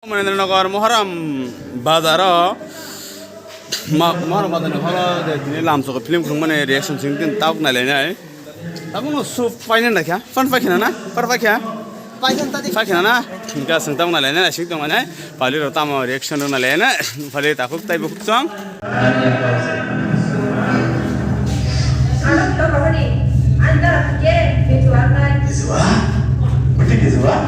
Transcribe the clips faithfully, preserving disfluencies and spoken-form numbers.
Manendranagar Moharam bazaro ma-, Moharam bazarni horo je tini lamsoko film khungmani reaction sing tin tabuk nailainai. Tabukno soup paina naikha, pan paikha na, pan paikha. Paikha na, hingka sing tabuk nailainai, sing tongmani. Pali rok tamo reaction rok nailainai, pali takhuk tei bukhuk chwng. Ano to bahani, anda ke kejual nai. Kejual? Berarti kejual?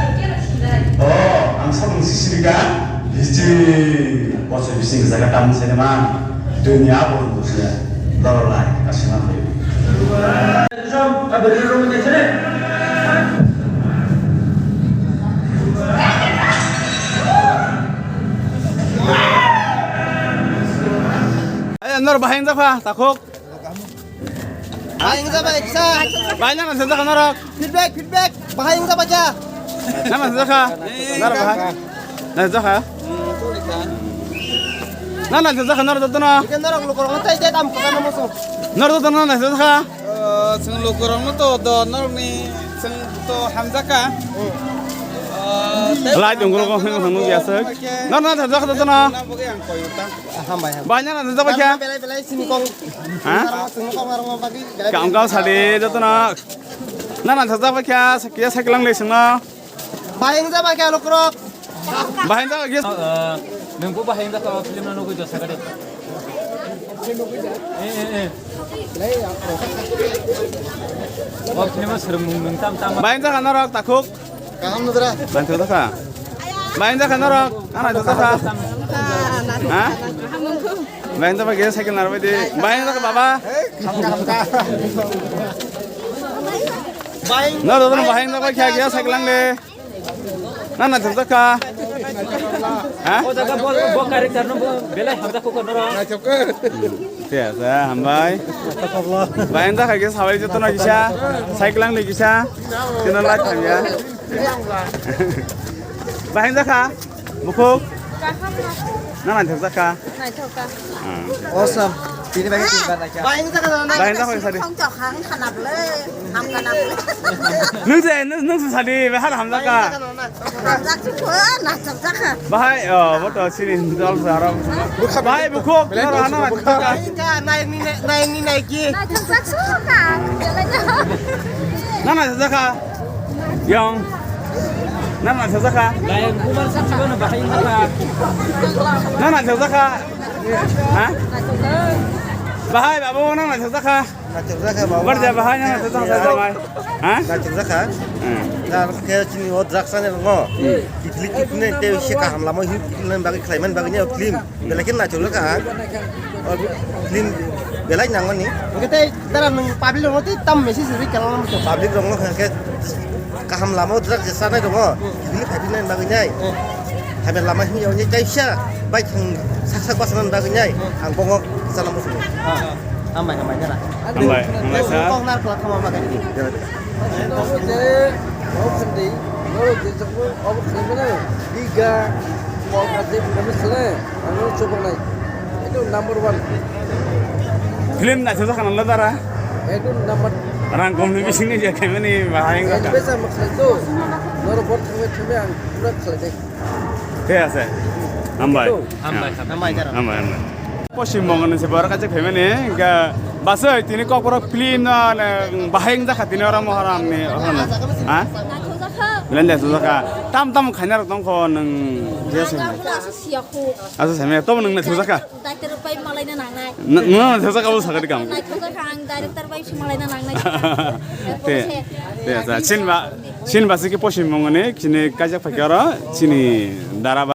Kecil sinai. Oh, ang sabung sisirikan. History. Bosor bising jaga tamu sini man. Dunia pun dunia. Lorolai, kasih man. Ay, nor bahai wngjakha, takhuk. Bahai wngjakha, eksa. Bahai nana wngjakha norok. Feedback, feedback. Bahai wngjakha kya? Nana wngjakha. Nor bahai. Nana wngjakha. Nana wngjakha norok jotono. Ike norok lukurok tai tai tam kok namo so. Norok jotono nana wngjakha. Chwng lukurokno to do norokni chwng to hamjakha. Lai tongkro kok hwnwi thangno biaswk. Norok nana wngjakha jotono. Hambai, hambai. Bahai nana thajak bai kha? Belai, belai, sini kong. Ha? Sini kong, arong bagi, belai. Kam kam sadi jotono. Nana thajak bai kha, sakya saklang le singno. Bahai wngja bai kha, lukurok. Bahai wngja kha, yes. Eh, nungku bahai wngja kha, film no nugui do sakade. Eh, eh, eh. O film o swrwng mung nung tam tam. Bahai wngja kha norok, takhuk. Kaham nudra. Bahai wngja kha. Bahai wngja kha norok. Nana thajak kha. Ha? Bahai wngja kha, cycle narbai di. Bahai wngja kha, baba. Norok jotono bahai wngjakha kya kya cycle ang de. Nana thajak kha. Ha? O jaga bo, bo character no bo belai hamjak kho norok. Thik ase, hambai. Bahai wngjakha kisa sabai jotono kisa. Cycle ang de kisa. Tino light thangya. Bahai wngjakha. Bukhuk. Kaham no. Nana thajak kha. Naithok kha. Awesome. Tini bai tin bar naikha. Bahai wngjakha na. Bahai wngjakha sadi. Khong chok hang khanap le. Ham khanap le. Nung se, nung, nung se sadi, bahai hamjak kha. Hamjak su kho, naithok jakha. Bahai, oh, bo to sini dol sa ro. Bahai bukhuk, nana thajak kha. Naini, naini, naiki. Naithok jak su kha. Nana thajak kha. Yang. Nana thajak kha. Yang kumar sa chiba na bahai wngjakha. Nana thajak kha. Ha? Bahai babu nana thajak kha. Nachuk jakha babu. Bar ja bahai nana thajak kha, bahai. Ha? Nachuk jakha. Hmm. Jar khe chini o drugs ani rongo. Hmm. Kifli kifli te se kaham lama hi kifli bagwi khlaiman bagwi ne film. Belai khe naithok jakha ang. O film belai nangmani. Hwnkhe tei dara nwng public rokno tei tam message rwui kwlangma muchung. Public rokno hwnkhe kaham lama o drug je chanai tongo. Kifli phaiphilnani bagwi nai. Hamya lama himya hwnwi kaisa bai thang sak sak bachana bagwi nai. Ang bongo chana muchungo. Ah, hambai, hambai, dara. Hambai, hambai, sir. Kok nar khlak thama bagwi. Obo je, obo khandwi, obo je jokbo, obo khlai mano, biga, kok ate, kami sele, ano chobok nai. Itu number one. Film naithok jakha nang dara. Itu number. Rang kom ni bising ni je kami ni bahai. Yang biasa maksud tu, noro bor thangwe thangwe ang pura khlai deh. Thik ase. Hambai. Hambai, hambai. Hambai, hambai. Poschim Bongo ni se borok kaisa phaimani, hingke basai tini kokborok film no, ne, bahai wngjakha tini oro Moharam ni, oro no. Ha? Naithok jakha. Belai naithok jakha. Tam tam khaina rok tongkho nwng, je se. Naithok jakha, asa siya khu. Asa seme, tobo nwng naithok jakha. Director bai malaina nangnai. Nwng naithok jakha bo sakari kam. Naithok jakha ang director bai malaina nangnai. Te, te, asa, chinba, chinba se ke Poschim Bongo ni, chini kaijak phaikhe oro, chini dara ba-